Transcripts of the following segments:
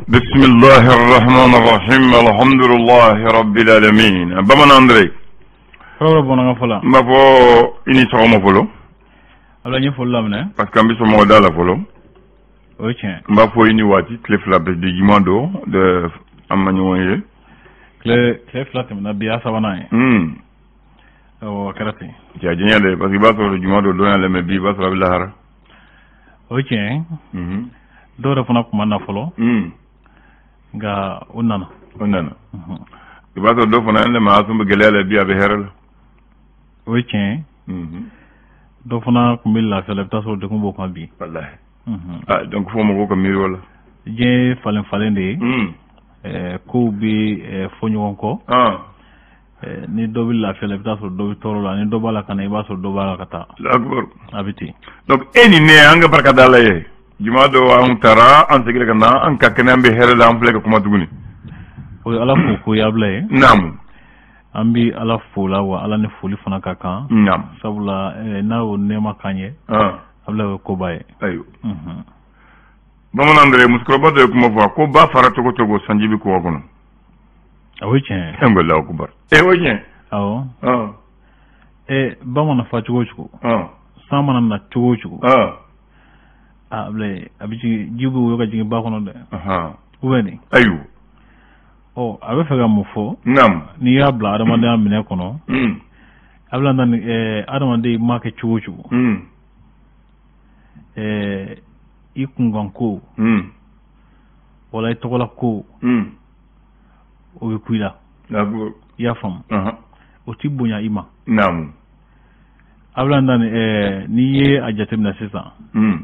بسم الله الرحمن الرحيم الحمد لله رب العالمين. Bamanan Andre. Kɔrɔbɔrɔ bamanankan fɔla. N b'a fɔ i ni sɔgɔma fɔlɔ. Ala n ye foli laminɛ. Parce que an bɛ sɔgɔma da la fɔlɔ. O ye tiɲɛ. N b'a fɔ i ni waati tile 2 bɛɛ de juma don de an ma ɲɔgɔn ye. Tile 2 tɛmɛna bi y'a sabanan ye. Awɔ, a kɛra ten. Ja diɲɛ de parce que i b'a sɔrɔ juma don don y'ale mɛ bi i b'a sɔrɔ a bɛ lahara. O ye tiɲɛ ye. Dɔw yɛrɛ fana tun ma na fɔlɔ. Nka o nana. O nana. I b'a sɔrɔ dɔw fana y'an dɛmɛ a tun bɛ gɛlɛya la bi a bɛ hɛrɛ la. O ye tiɲɛ ye. Dɔw fana tun bɛ lafiya la i bɛ taa sɔrɔ degun b'o kan bi. Walahi. Ah, donc fo mɔgɔw ka miiri o la. Diɲɛ ye falen falen de ye. Kow bɛ fɔ ɲɔgɔn kɔ. Ni dɔ bɛ lafiya la i bɛ taa sɔrɔ dɔ bɛ tɔɔrɔ la, ni dɔ b'a la ka na i b'a sɔrɔ dɔ b'a la ka taa. A bɛ ten. Donc e ni ne an ka barika da Ala ye. Juma dɔ an taara an seginna ka na an ka kɛnɛ an bɛ hɛrɛ la an filɛ ka kuma tuguni. O ye Ala fo ko yabila ye. Naamu. An bɛ Ala fo la wa Ala ni foli fana ka kan. Naamu. Sabula n'a y'o nɛɛma k'an ye. A bila o ye koba ye. Ayiwa. Bamanan Andre musokɔrɔba dɔ ye kuma fɔ ko ba fara cogo cogo sanji bɛ kɔgɔ kɔnɔ. O ye tiɲɛ ye. Allahu akbar. O ye tiɲɛ. Awɔ. Ba mana fa cogo o cogo. San mana na cogo o cogo. A bila a bɛ jigin, ji bɛ woyo ka jigin ba kɔnɔ dɛ. Ou bien nin. Ayiwa. Ɔ a bɛ fɛ ka mun fɔ? Naamu. N'i y'a bila adamadenya minɛ kɔnɔ. A bila na adamaden ma kɛ cogo o cogo. I kunkan ko. Wala i tɔgɔla ko. O bɛ ku i la. I y'a faamu. O ti bonya i ma. Naamu. A bila na n'i ye a jateminɛ sisan.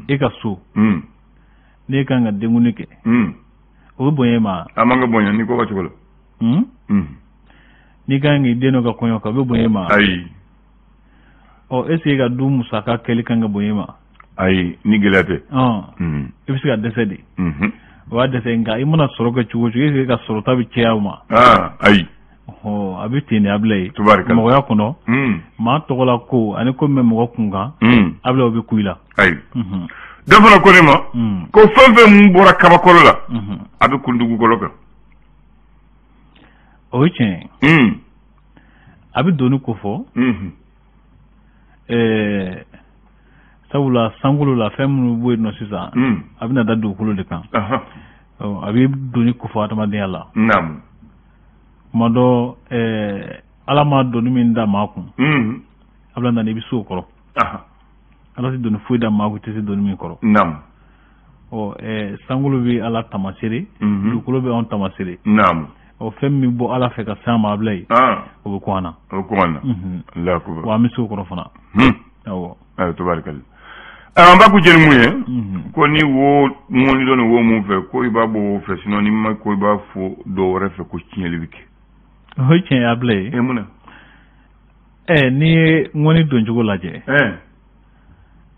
E ka so. N'e kan ka denkundi kɛ. O bɛ bonya e ma. A man ka bonya ni ko ka cogo la. N'i kan k'i den dɔ ka kɔɲɔ kɛ, o bɛ bonya e ma. Ayi. Ɔ est ce que e ka du musaka kɛli kan ka bonya e ma? Ayi, ni gɛlɛya tɛ. I bɛ se ka dɛsɛ de. O b'a dɛsɛ nka i mana sɔrɔ kɛ cogo o cogo, est ce que e ka sɔrɔta bɛ caya o ma? Ayi. A bɛ ten de a bila yen. Tubaarikala. Mɔgɔya kɔnɔ. Maa tɔgɔla ko ani ko min bɛ mɔgɔ kun kan. A bila o bɛ ku i la. Ayi. Dɔ fana ko ne ma. Ko fɛn fɛn mun bɔra kabakolo la. A bɛ kun dugukolo kan. O ye tiɲɛ ye. A bɛ doni ko fɔ. Sabula sankolo la fɛn minnu bɔ yen nɔ sisan. A bɛna da dugukolo de kan. A bɛ doni ko fɔ adamadenya la. Naamu. Kuma dɔ Ala ma doni min da maa kun. A bɛna na i bɛ se o kɔrɔ. Ala tɛ doni foyi da maa kun i tɛ se doni min kɔrɔ. Naamu. Ɔ sankolo bɛ Ala taamasere. Dugukolo bɛ anw taamasere. Naamu. Ɔ fɛn min bɔ Ala fɛ ka s'an ma a bila yen. O bɛ kun an na. O bɛ kun an na. Allahu akbar. Wa an bɛ se o kɔrɔ fana. Awɔ. Ayiwa tubaarikala. An b'a kun jɛ ni mun ye? Ko ni wo ŋɔni dɔ ni wo mun fɛ ko i b'a bɔ o fɛ sinon n'i ma ko i b'a fɔ dɔ wɛrɛ fɛ ko tiɲɛli bɛ kɛ. O ye tiɲɛ ye a bila yen. Mun na? N'i ye ŋɔni don cogo lajɛ.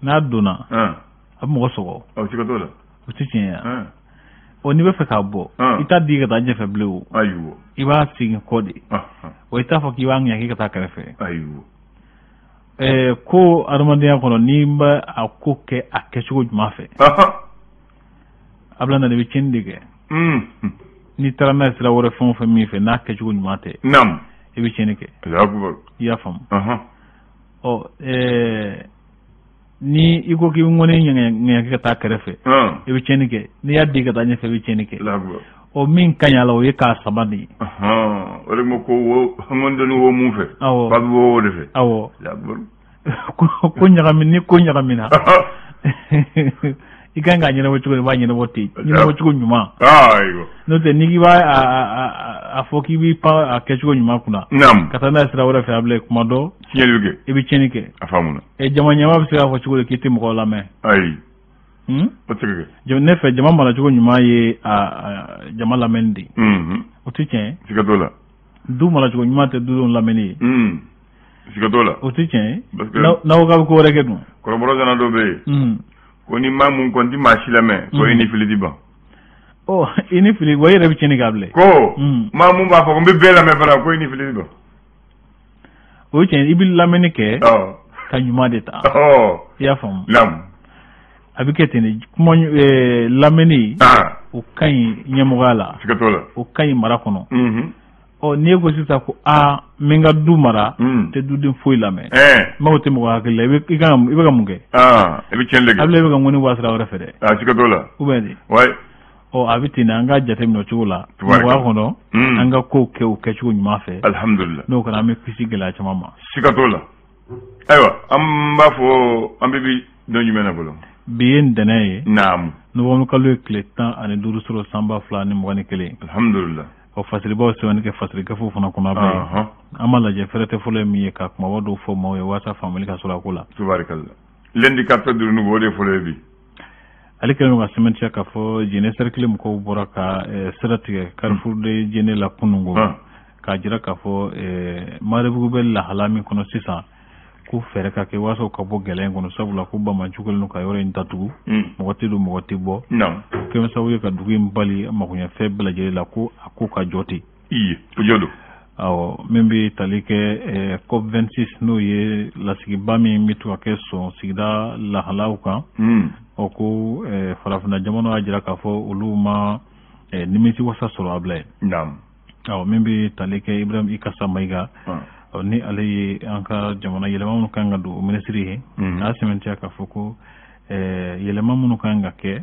N'a donna. A bɛ mɔgɔ sɔgɔ. Ɔ siga t'o la. O tɛ tiɲɛ ye. Ɔ n'i bɛ fɛ k'a bɔ. I t'a di ka taa ɲɛfɛ bilen o. Ayiwa. I b'a segin kɔ de. Wa i t'a fɔ k'i b'a ŋɛɲɛ ka taa kɛrɛfɛ. Ayiwa. Ko adamadenya kɔnɔ n'i bɛ a ko kɛ a kɛcogo ɲuman fɛ. A bila na i bɛ tiɲɛni de kɛ. N'i taara n'a ye sira wɛrɛ fɛn o fɛn min fɛ n'a kɛcogo ɲuman tɛ. Naamu. I bɛ tiɲɛni kɛ. Allahu akbar. I y'a faamu. Ɔ ni i ko k'i bɛ ŋɔni ŋɛɲɛ ka taa kɛrɛfɛ. I bɛ tiɲɛni kɛ. N'i y'a di ka taa ɲɛfɛ i bɛ tiɲɛni kɛ. Allahu akbar. Ɔ min ka ɲi a la o ye k'a sama de ye. O de ma ko wo ŋɔni dɔ ni wo mun fɛ. Awɔ. Ba bɛ bɔ o de fɛ. Awɔ. Allahu akbar. Ko ɲagami ni ko ɲagamina. I kan k'a ɲɛnabɔ cogo di i b'a ɲɛnabɔ ten ɲɛnabɔ cogo ɲuman. Ayiwa. N'o tɛ n'i b'a a fɔ k'i b'i pan a kɛcogo ɲuman kunna. Naamu. Ka taa n'a ye sira wɛrɛ fɛ a bila kuma dɔ. Tiɲɛni bɛ kɛ. I bɛ tiɲɛni kɛ. A faamuna. Jama ɲɛmaa bɛ se k'a fɔ cogo di k'i tɛ mɔgɔw lamɛn. Ayi. O tɛ se ka kɛ. Ne fɛ jama maracogo ɲuman ye jama lamɛnni de ye. O tɛ tiɲɛ ye. Siga t'o la. Du maracogo ɲuman tɛ dudenw lamɛnni ye. Siga t'o la. O tɛ tiɲɛ ye. N'aw k'a bɛ ko wɛrɛ kɛ dun. Kɔrɔbɔrɔ zana dɔ bɛ yen. Ko ni maa mun kɔni ti maa si lamɛn. Ko i ni fili ti ban. Ɔ i ni fili wa i yɛrɛ bɛ tiɲɛni k'a bilen. Ko maa mun b'a fɔ ko n bɛ bɛɛ lamɛn fana ko i ni fili ti ban. O ye tiɲɛ ye, i bɛ lamɛnni kɛ. Ka ɲuman de ta. I y'a faamu. Naamu. A bɛ kɛ ten de kuma lamɛnni. O ka ɲi ɲɛmɔgɔya la. Siga t'o la. O ka ɲi mara kɔnɔ. Ɔ, n'i ko sisan ko aa, n bɛ n ka du mara, tɛ duden foyi lamɛn, n mago tɛ mɔgɔ hakili la, i bɛ i kan i bɛ ka mun kɛ? I bɛ tiɲɛni de kɛ. Abila, i bɛ ka ŋɔni bɔ a sira wɛrɛ fɛ dɛ. Ah, siga t'o la. Ou bien de? Ouais. Ɔ, a bɛ ten de, an ka jateminɛ o cogo la. Tubaarikala. Mɔgɔya kɔnɔ, an ka kow kɛ o kɛcogo ɲuman fɛ. Alhamdulillah. N'o kɛra, an bɛ kisi gɛlɛya caman ma. Siga t'o la. Ayiwa, an b'a fɔ an bɛ bi don jumɛn na bolo? Bi ye ntɛnɛn ye. Naamu. Novembre kalo ye tile 15 sɔrɔ san 2021. Alhamdulillah. Ɔ, fasiribaw sɛbɛnni kɛ fasiri gafew fana kɔnɔ a bɛ yen. An b'a lajɛ, fɛrɛ tɛ fɔlɔ ye min ye ka kumaba dɔw fɔ maaw ye walasa faamuyali ka sɔrɔ a ko la. Tubaarikala. L'indicateur du renouveau, o de fɔlɔ ye bi. Ale kɛlen don ka sɛmɛntiya k'a fɔ Jene cercle mɔgɔw bɔra ka sira tigɛ Carrefour de Jene la kunungo, k'a jira k'a fɔ Marebugu bɛ lahala min kɔnɔ sisan, ko fɛɛrɛ ka kɛ walasa u ka bɔ gɛlɛya in kɔnɔ, sabula ko banbaanciw kɛlen don ka yɔrɔ in datugu, mɔgɔ tɛ don, mɔgɔ tɛ bɔ. Kɛlen sababu ye ka dugu in bali magoɲɛfɛn bɛɛ lajɛlen la, ko a ko ka jɔ ten. Iye, o jɔ don. Awɔ, min bɛ tali kɛ COP 26, n'o ye lasigiba min bɛ to ka kɛ sɔn sigida lahalaw kan, ɔ, ko farafinna jamanaw y'a jira k'a fɔ olu ma nimisi wasa sɔrɔ a bila ye. Awɔ, min bɛ tali kɛ Ibrahim Ikasa Mayiga, ɔ, ni ale ye an ka jamana yɛlɛma minnu kan ka don o minisiri ye, a y'a sɛmɛntiya k'a fɔ ko yɛlɛma minnu kan ka kɛ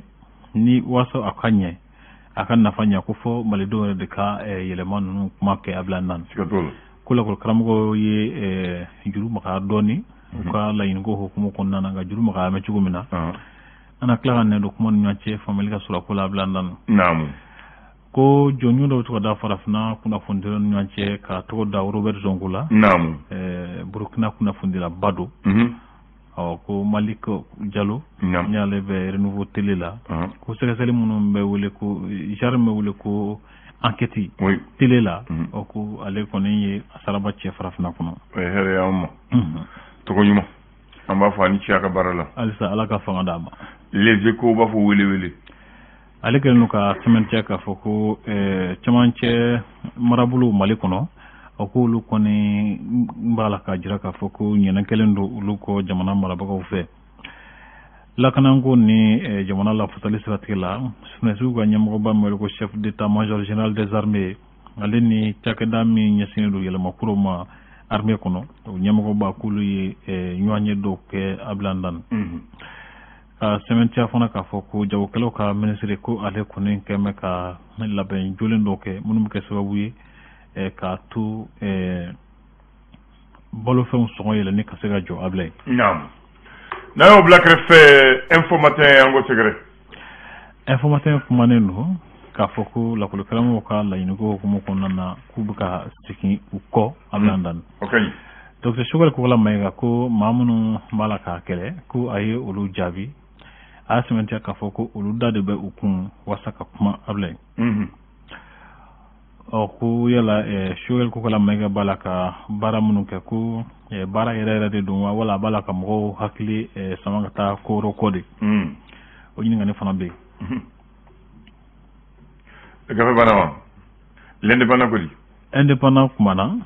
ni walasa a ka ɲɛ, a ka nafa ɲɛ, ko fɔ malidenw yɛrɛ de ka yɛlɛma ninnu kuma kɛ a bila nan. Siga t'o la. Ko lakɔli karamɔgɔw ye juru magaya dɔɔni u ka laɲiniko hukumu kɔnɔna na, nka juru magaya bɛ cogo min na, an na tila ka nɛ don kuma ni ɲɔgɔn cɛ, faamuyali ka sɔrɔ a ko la a bila nan. Ko jɔnjɔn dɔw bɛ to ka da farafinna kunnafonidilaw ni ɲɔgɔn cɛ ka tɔgɔ da Robert Zongo la. Burukina kunnafonidilaba don. Ɔ, ko Malik Jalo, ni ale bɛ Renouveau Télé la, ko sɛgɛsɛgɛli minnu bɛ wele ko genre min bɛ wele ko enquête télé la, ɔ, ko ale kɔni ye a saraba cɛ farafinna kɔnɔ. O ye hɛrɛ ye anw ma. Tɔgɔ ɲuman. An b'a fɔ a ni ce a ka baara la. Halisa Ala ka fanga d'a ma. Les Échos b'a fɔ wele wele. Ale kɛlen don ka sɛmɛntiya k'a fɔ ko cɛmancɛ marabolo Mali kɔnɔ, ɔ, k'olu kɔni b'a la k'a jira k'a fɔ ko ɲɛnɛ kɛlen don olu kɔ jamana marabagaw fɛ lakanako ni jamana lafasali siratigɛ la. Sɔrɔdasiw ka ɲɛmɔgɔba min wele ko chef d'état major général des armées, ale ni cakɛda min ɲɛsinnen don yɛlɛma kuraw ma armée kɔnɔ, o ɲɛmɔgɔba, k'olu ye ɲɔgɔnye dɔw kɛ Abilandan. Ka sɛmɛntiya fana k'a fɔ ko jagokɛlaw ka minisiri, ko ale kɔni kɛn bɛ ka labɛn jolen dɔw kɛ minnu bɛ kɛ sababu ye k'a to balofɛnw sɔngɔ yɛlɛnni ka se ka jɔ a bila ye. N'an y'o bila kɛrɛfɛ, Info Matin, an ko sɛgɛrɛ. Info Matin kumanen don k'a fɔ ko lakɔlikaramɔgɔw ka laɲiniko hukumu kɔnɔna na, k'u bɛ ka segin u kɔ Abilandan. O ka ɲi. Docteur Choguel Kokalla Maïga, ko maa minnu b'a la k'a kɛlɛ, ko a ye olu jaabi, a y'a sɛmɛntiya k'a fɔ ko olu da de bɛ u kun walasa ka kuma a bila ye. Ɔ, ko yala Choguel Kokalla Maïga b'a la ka baara minnu kɛ, ko baara yɛrɛ yɛrɛ de don wa, wala a b'a la ka mɔgɔw hakili sama ka taa ko wɛrɛw kɔ de? O ɲininkali fana bɛ yen. Gafe banna wa? L'Indépendant ko di? Indépendant kumana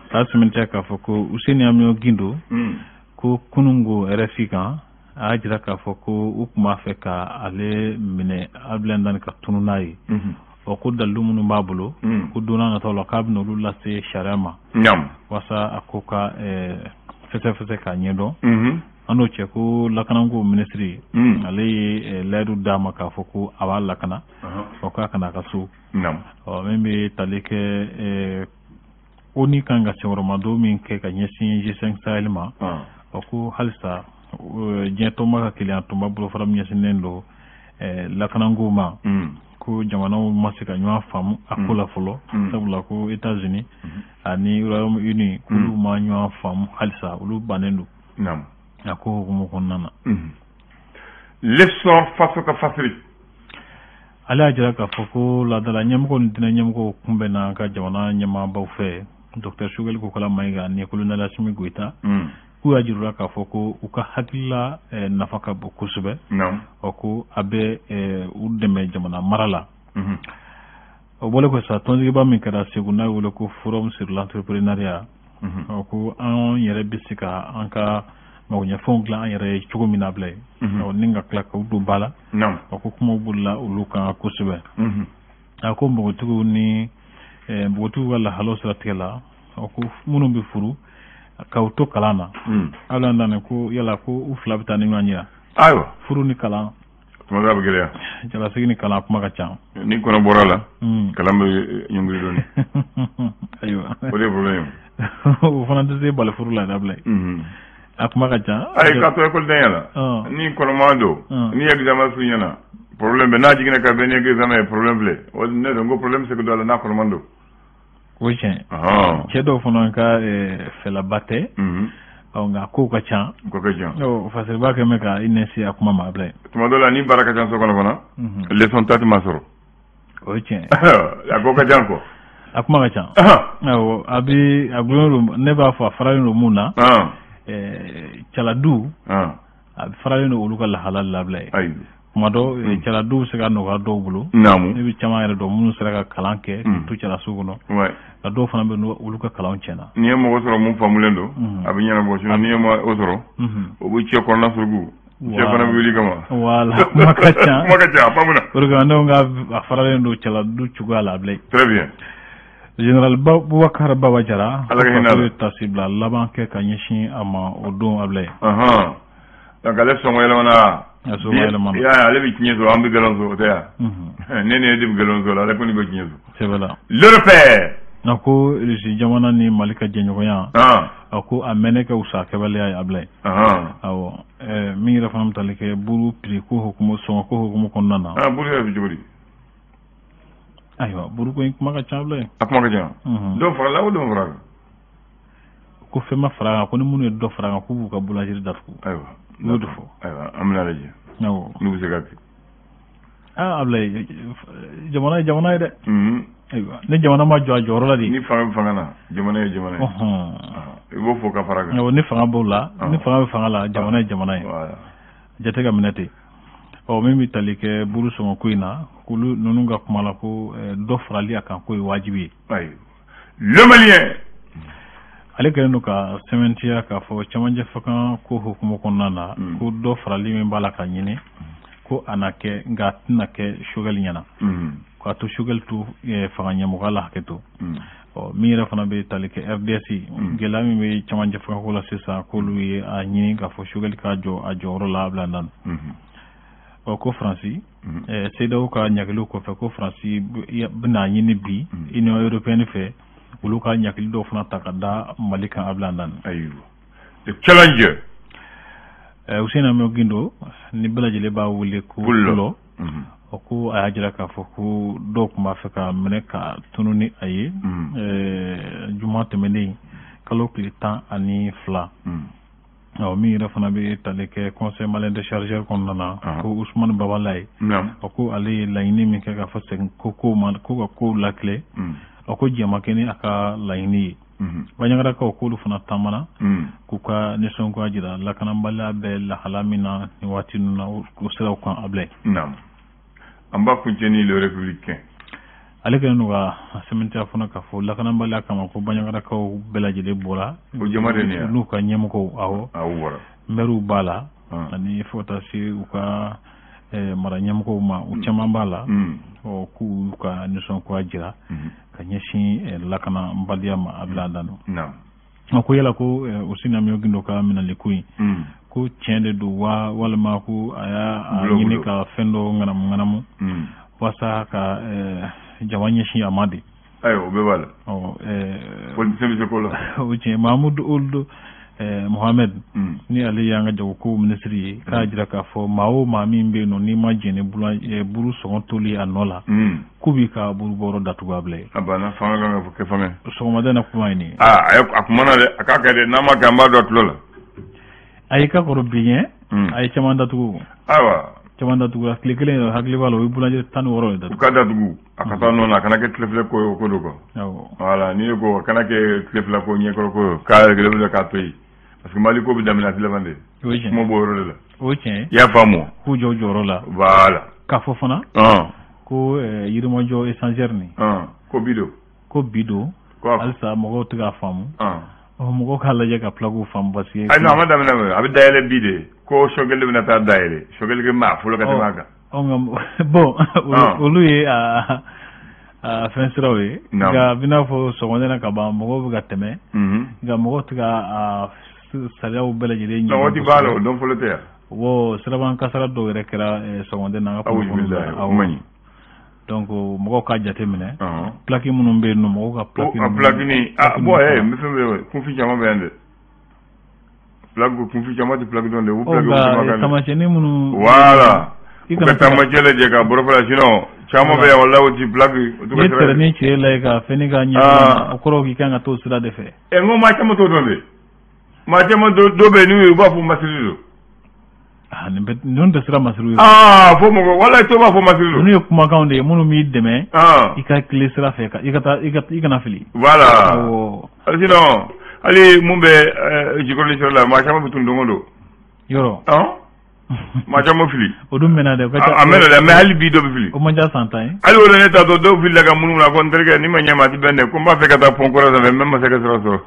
k'a sɛmɛntiya k'a fɔ ko Useni Amion Gindo, ko kunungo RFI kan, a y'a jira k'a fɔ ko u tun b'a fɛ ka ale minɛ Abilandan ka tunu n'a ye. Ɔ, ko dalilu minnu b'a bolo, ko don n'a nataw la k'a bɛna olu lase sariya ma, walasa a ko ka fɛsɛfɛsɛ k'a ɲɛdɔn. An n'o cɛ, ko lakanako minisiri, ale ye layidu d'a ma k'a fɔ ko a b'a lakana, ɔ, k'a kana a ka so. Ɔ, min bɛ tali kɛ ONU kan ka senkɔrɔmadon min kɛ ka ɲɛsin G5 Sahel ma, ɔ, ko halisa diɲɛ tɔnba ka kelenya tɔnba bolofara min ɲɛsinnen don lakanako ma, ko jamanaw ma se ka ɲɔgɔn faamu a ko la fɔlɔ, sabula ko États-Unis ani Royaume-Uni, k'olu ma ɲɔgɔn faamu halisa, olu bannen don a ko hukumu kɔnɔna na. L'Essor, faso ka fasiri. Ale y'a jira k'a fɔ ko laadala ɲɛmɔgɔw ni diinɛ ɲɛmɔgɔw kunbɛnna an ka jamana ɲɛmaabaw fɛ, docteur Choguel Kokalla Maïga ani colonel Assimi Goïta, k'u y'a jira k'a fɔ ko u ka hakilila nafa ka bon kosɛbɛ. Ɔ, ko a bɛ u dɛmɛ jamana mara la. O bɔlen kɔ sa, tɔnsigiba min kɛra Segu, n'a wele ko Forum sur l'entrepreneuriat, ɔ, ko an yɛrɛ bɛ se ka an ka Magoɲɛfɛnw dilan an yɛrɛ ye cogo min na, Ablaye, ni ka tila k'u don ba la. A ko kumaw bolila olu kan kosɛbɛ. A ko npogotigiw ni npogotigiw ka lahalaw siratigɛ la, a ko minnu bɛ furu k'aw to kalan na, Ablaye Dane, ko yala ko u fila bɛ taa ni ɲɔgɔn ye wa? Ayiwa. Furu ni kalan. Tuma dɔ a bɛ gɛlɛya. Jalasigi ni kalan, kuma ka ca. Ni kɔnɔ bɔra la, kalan bɛ ɲɔngiri dɔɔni. Ayiwa. O de ye problème. O fana tɛ se bali furu la dɛ, Ablaye. A kuma ka ca. Ayi, k'a to ekɔlidenya la, ni kɔnɔma don, ni examen f'u ɲɛna, problème bɛ n'a jiginna ka bɛn ni examen ye, problème filɛ. O ne dɔn ko problème bɛ se ka don a la n'a kɔnɔma don. O ye tiɲɛ. Cɛ dɔw fana ka fɛlaba tɛ, ɔ, nka kow ka ca. Ko ka ca. Ɔ, fasiriba kɛ bɛ ka i nɛsi a kuma ma, Ablaye. Tuma dɔ la, ni baara ka ca so kɔnɔ fana, leçon ta tɛ ma sɔrɔ. O ye tiɲɛ. A ko ka ca quoi. A kuma ka ca. Awɔ, a bɛ a gulonnen don, ne b'a fɔ a faralen don mun na, caladu, a faralen don olu ka lahala la, Ablaye. Ayi. Kuma dɔ, caladu bɛ se ka nɔgɔya dɔw bolo. Ne bɛ caman yɛrɛ dɔn minnu sera ka kalan kɛ to calaso kɔnɔ. Nka dɔw fana bɛ yen, olu ka kalan tiɲɛna. N'i ye mɔgɔ sɔrɔ mun faamulen don, a bɛ ɲɛnabɔ. Sinon n'i ye o sɔrɔ, o bɛ cɛ kɔnɔna suruku, cɛ fana bɛ wuli kama. Voilà, kuma ka ca. Kuma ka ca, a faamuna. O de kama ne ko k'a faralen don caladu cogoya la, Ablaye. Très bien. Général Boubacar Baba Jara. Ala ka hinɛ a la. Ye tasibila laban kɛ ka ɲɛsin a ma o don, Ablaye. Donc ale sɔngɔ yɛlɛmana. A sɔngɔ yɛlɛmana. I y'a ye, ale bɛ tiɲɛ sɔrɔ, an bɛ nkalon sɔrɔ, o tɛ yan? Ne ni e de bɛ nkalon sɔrɔ, ale kɔni bɛ tiɲɛ sɔrɔ. Sɛbɛ la. Le repère. A ko Russie jamana ni Mali ka jɛɲɔgɔnya, a ko a mɛnɛ ka wusa kɛbaliya ye, Ablaye. Awɔ, min yɛrɛ fana bɛ tali kɛ buru prix ko hukumu, sɔngɔ ko hukumu kɔnɔna na. Buru yɛrɛ bɛ cogo di? Ayiwa, buru ko in kuma ka ca, Ablaye. A kuma ka ca. Dɔ farala o dɔ fara kan? Ko fɛn ma fara kan, ko ni minnu ye dɔ fara kan, k'u b'u ka boulangerie datugu. Ayiwa. U y'o de fɔ. Ayiwa, an bɛna lajɛ. N'u bɛ se ka kɛ. Aa, Ablaye, jamana ye jamana ye dɛ. Ayiwa, ni jamana ma jɔ a jɔyɔrɔ la de. Ni fanga bɛ fanga na, jamana ye jamana ye. I b'o fɔ ka fara kan. Awɔ, ni fanga b'o la, ni fanga bɛ fanga la, jamana ye jamana ye. Jate ka minɛ ten. Ɔ, min bɛ tali kɛ buru sɔngɔ ko in na, k'olu ninnu ka kuma la ko dɔ farali a kan ko ye wajibi ye. Ayi. Le Malien. Ale kɛlen don ka sɛmɛntiya k'a fɔ cɛmancɛ fanga ko hukumu kɔnɔna na, ko dɔ farali min b'a la ka ɲini, ko a na kɛ, nka a tɛna kɛ Choguel ɲɛna, k'a to Choguel to fanga ɲɛmɔgɔya la, hakɛ to. Ɔ, min yɛrɛ fana bɛ tali kɛ RDS, gɛlɛya min bɛ cɛmancɛ fanga ko la sisan, k'olu ye a ɲini k'a fɔ Choguel k'a jɔ a jɔyɔrɔ la, a bila na. Ɔ, ko Faransi, CEDEAO ka ɲagiliw kɔfɛ, ko Faransi bɛna ɲini bi Union européenne fɛ, olu ka ɲagili dɔw fana ta ka da Mali kan, a bila na. Ayiwa. Le challenger. Housseini Amion Guindo, ni bɛɛ lajɛlen b'a wele ko Pulo, o ko a y'a jira k'a fɔ ko dɔw tun b'a fɛ ka minɛ ka tunu ni a ye juma tɛmɛnen, kalo tile 12. Ɔ, min yɛrɛ fana bɛ tali kɛ Conseil malien des chargeurs kɔnɔna na, ko Ousmane Babalaye, o ko ale ye laɲini min kɛ k'a fɔ segin ko kow ma, ko ka kow lakile, a ko jɛma kɛ ni a ka laɲini ye. Bandiagarakaw, k'olu fana taamana k'u ka nisɔngoya jira lakanabaliya bɛ lahala min na nin waati ninnu na, o siraw kan, Ablaye. Naam. An b'a kuncɛ ni Le Républicain. Ale kɛlen don ka sɛmɛntiya fana k'a fɔ lakanabaliya kama, ko Bandiagarakaw bɛɛ lajɛlen bɔra. O jama de nin ye. N'u ka ɲɛmɔgɔw, awɔ. Awɔ, bɔra. Maires b'a la, ani fo ka taa se u ka mara ɲɛmɔgɔw ma, u caman b'a la. Ɔ, k'u y'u ka nisɔngoya jira ka ɲɛsin lakanabaliya ma, a bila dan. A ko yala ko Housseini Amion Guindo ka minɛli ko in, ko tiɲɛ de don wa, walima ko a y'a ɲini ka fɛn dɔ ŋanamu ŋanamu walasa ka jama ɲɛsin a ma de? Ayiwa, o bɛɛ b'a la. Ɔ. Politicien bɛ se ko la. O tiɲɛ. Mahamudu Ould Mohamed, ni ale y'an ka jagoko minisiri ye, k'a jira k'a fɔ maa o maa min bɛ yen nɔ, n'i ma jɛn ni buru sɔngɔ toli a nɔ la, k'u b'i ka buru bɔyɔrɔ datugu, a bila ye. A banna, fanga kan ka kɛ fanga ye. Sɔgɔmada in na, kuma ye nin ye. Aa, a kumana dɛ, a k'a kɛ dɛ, n'a ma kɛ, an b'a dɔn a tulo la. A y'i ka kɔrɔ bi ɲɛ, a ye caman datugu. Ayiwa. Caman datugu tile kelen yɛrɛ, hakili b'a la, o ye boulangerie 16 de datugu. U ka datugu, a ka taa nɔ na, a kana kɛ tile fila ko ye, o ko don quoi. Voilà, n'i ko a kana kɛ tile fila ko ɲɛkɔrɔ ko ye, k'a tile fila k'a to yen, parce que Mali ko bɛ daminɛ a tɛ laban de. O ye tiɲɛ. Kuma b'o yɔrɔ de la. O ye tiɲɛ ye. I y'a faamu. K'u jɔ u jɔyɔrɔ la. Voilà. K'a fɔ fana ko Yirimajɔ échangeur nin. Ko bi don. Ko bi don. Halisa mɔgɔw tɛ k'a faamu. Mɔgɔw k'a lajɛ ka plaque faamu parce que. Ayi, non, a ma daminɛ, a bɛ dayɛlɛ bi de, ko Choguel bɛna taa dayɛlɛ, Choguel kɛ maa fɔlɔ ka tɛmɛ a kan. Bon, olu ye a fɛn siraw ye, nka a bɛ n'a fɔ sɔgɔmada in na ka ban, mɔgɔw bɛ ka tɛmɛ, nka mɔgɔw tɛ ka a sariyaw bɛɛ lajɛlen ɲɛ. Waati b'a la, o dɔn fɔlɔ tɛ yan. Bon, siraban kasara dɔw yɛrɛ kɛra sɔgɔmada in na an ka kunnafoniw la. O man ɲi. Donc mɔgɔw k'a jate minɛ. Plaque minnu bɛ yen nɔ, mɔgɔw ka plaque. A plaque ni, ah bon, n bɛ fɛn bɛ kunfin caman bɛ yan dɛ. Plaque kunfin caman tɛ plaque dɔn dɛ. O plaque caman kan. Taamasiyɛnni minnu. Voilà. U ka taamasiyɛn lajɛ ka bɔrɔ fɔlɔ, sinon caman bɛ yan, walahi, o ti plaque. N'i ye tɛrɛnin ci e la ka fɛn ka ɲɛ, o kɔrɔ k'i kan ka t'o sira de fɛ. N ko maa caman t'o dɔn dɛ. Maa caman dɔ bɛ yen, n'u ye, u b'a fɔ masiri don. Ah, nin bɛ ninnu tɛ sira masiriw ye. Aa, fo mɔgɔ, walahi, to b'a fɔ masiri don. Ninnu ye kumakanw de ye minnu b'i dɛmɛ. I ka tile sira fɛ, i ka taa, i kana fili. Voilà. Sinon hali mun bɛ Jikɔrɔni sira la, maa caman bɛ tun don o don. Yɔrɔ. Maa caman fili. O dun mɛnna dɛ. A mɛnna dɛ, mais hali bi dɔ bɛ fili. O man ca san 10 ye. Hali o la ne t'a dɔn, dɔw filila ka munumunu, a ko n terikɛ, ni ma ɲɛ ma a ti bɛn dɛ, ko n b'a fɛ ka taa pont kɔrɔ sanfɛ, mais n ma se ka sira sɔrɔ.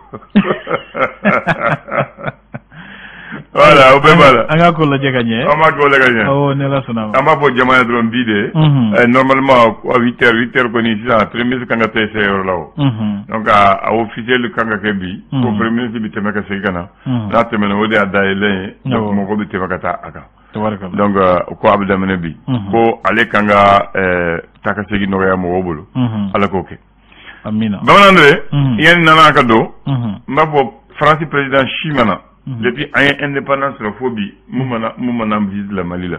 Voilà, o bɛɛ b'a la. An k'a ko lajɛ ka ɲɛ. An b'a ko lajɛ ka ɲɛ. Awɔ, ni Ala sɔnna ma. An b'a fɔ jama ye dɔrɔn bi de. Normalement à 8 heures, 8 heures kɔni sisan, premier ministre kan ka taa se yɔrɔ la o. Donc a officiel kan ka kɛ bi. Ko premier ministre bɛ tɛmɛ ka segin ka na. N'a tɛmɛna, o de y'a dayɛlɛn ye. Donc mɔgɔw bɛ tɛmɛ ka taa a kan. Donc ko a bɛ daminɛ bi. Ko ale kan ka taa ka segin nɔgɔya mɔgɔw bolo. Ala k'o kɛ. Amina. Bamanan de, yanni nana ka don. N b'a fɔ France président si ma na. Depuis an ye indépendance sɔrɔ fo bi, mun mana visite la Mali la,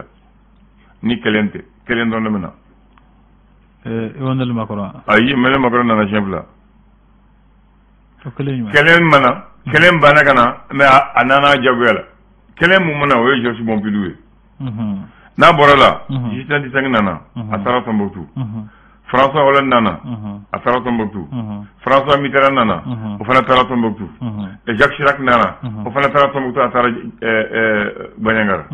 ni kelen tɛ, kelen dɔrɔn de bɛ na. Emmanuel Macron. Ayi, Emmanuel Macron nana siɲɛ 2. O kelen jumɛn? Kelen mana, kelen banna ka na, mais a nana jagoya la. Kelen mun mana, o ye Georges Pompidou ye. N'a bɔra la, Justin Tissang nana, a taara Tombouctou. François Hollande nana, a taara Tombouctou. François Mitterrand nana, o fana taara Tombouctou. Jacques Chirac nana, o fana taara Tombouctou, a taara Bandiagara.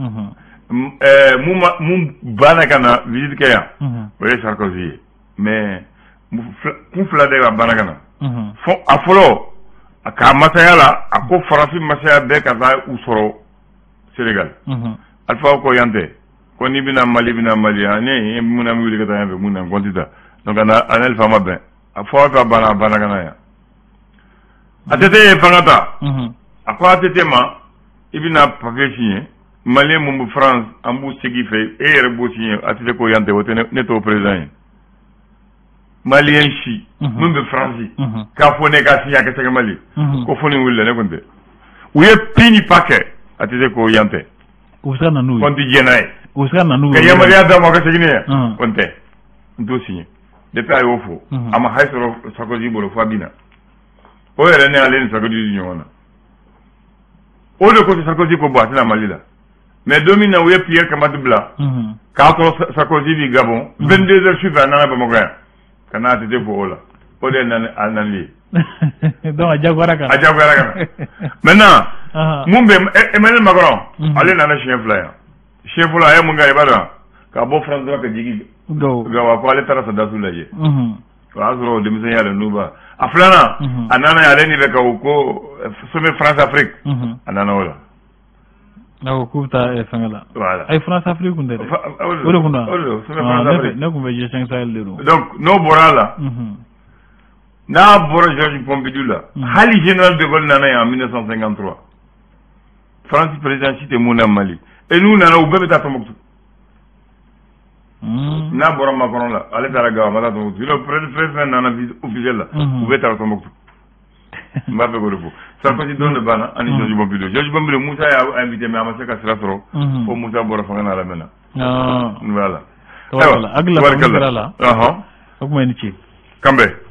Mun banna ka na visite kɛ yan, o ye Sarkozy ye. Mais kun fila de b'a banna ka na. Fo a fɔlɔ, k'a masaya la, a ko farafin masaya bɛɛ ka taa u sɔrɔ Sénégal. Alpha ko yan tɛ. Ko n'i bɛna Mali, bɛna Mali, ne mun na wuli ka taa yan fɛ, mun na n tɛ taa. Donc a n'ale fa ma bɛn. A fɔ a banna, a banna ka na yan. ATT ye fanga ta. A ko ATT ma, i bɛna papier signer. Malien mun bɛ France, an b'u segin fɛ, e yɛrɛ b'o signer. ATT ko yan tɛ, o tɛ ne t'o président ye. Malien si mun bɛ France, k'a fɔ ne k'a signer, a ka se ka Mali. Ko fo nin wulila, ne kun tɛ. U ye pi ni pa kɛ, ATT ko yan tɛ. U bɛ se ka na n'u ye. Ko n tɛ diɲɛ n'a ye. U bɛ se ka na n'u ye. Ka yamaruya d'a ma ka segin ne yan. Ko n tɛ. N t'o signer. Depuis a y'o fɔ, a ma hayi sɔrɔ Sarkozy bolo fo a bɛ na. O yɛrɛ ne ale ni Sarkozy di ɲɔgɔn na. O de kosɔn Sarkozy ko bon, a tɛna Mali la. Mais don min na u ye Pierre Kamati bila. K'a sɔrɔ Sarkozy bi Gabon. 22 heures sufɛ a nana Bamakɔ yan. Ka n'a ATT fo o la. O de ye a nali ye. Donc a jagoyara ka na. A jagoyara ka na. Maintenant, mun bɛ Emmanuel Macron, ale nana siɲɛ 2 yan. Siɲɛ fɔlɔ a ye mun kɛ, i b'a dɔn, ka bɔ France dɔrɔn ka jigin Gawo, ko ale taara sɔrɔdasiw lajɛ. O y'a sɔrɔ o denmisɛnya la n'u b'a. A filanan, a nana ale ni bɛ ka o ko sommet France Afrique, a nana o la. Awɔ, k'u bɛ taa fɛngɛ la. Voilà. Ayi, France Afrique kun tɛ dɛ. O de kun don. O de don, sommet France Afrique. Ne kun bɛ G5 Sahel de don. Donc n'o bɔra a la. N'a bɔra Georges Pompidou la, hali général de Gaulle nana yan en 1953. France président si tɛ mun na Mali. Et n'u nana, u bɛɛ bɛ taa Tombouctou. N'a bɔra Macron la, ale taara Gawo, a ma taa Tombouctou. Sinon président nana visite officielle la, u bɛɛ taara Tombouctou. N b'a fɛ k'o de fɔ. Sarkozy don de banna ani Georges Pompidou. Georges Pompidou, Moussa y'a invité, mais a ma se ka sira sɔrɔ. Fo Moussa bɔra fanga na a lamɛnna. Voilà. Ayiwa, hakili la faamu sera la. O kuma i ni ce. Kanbɛ.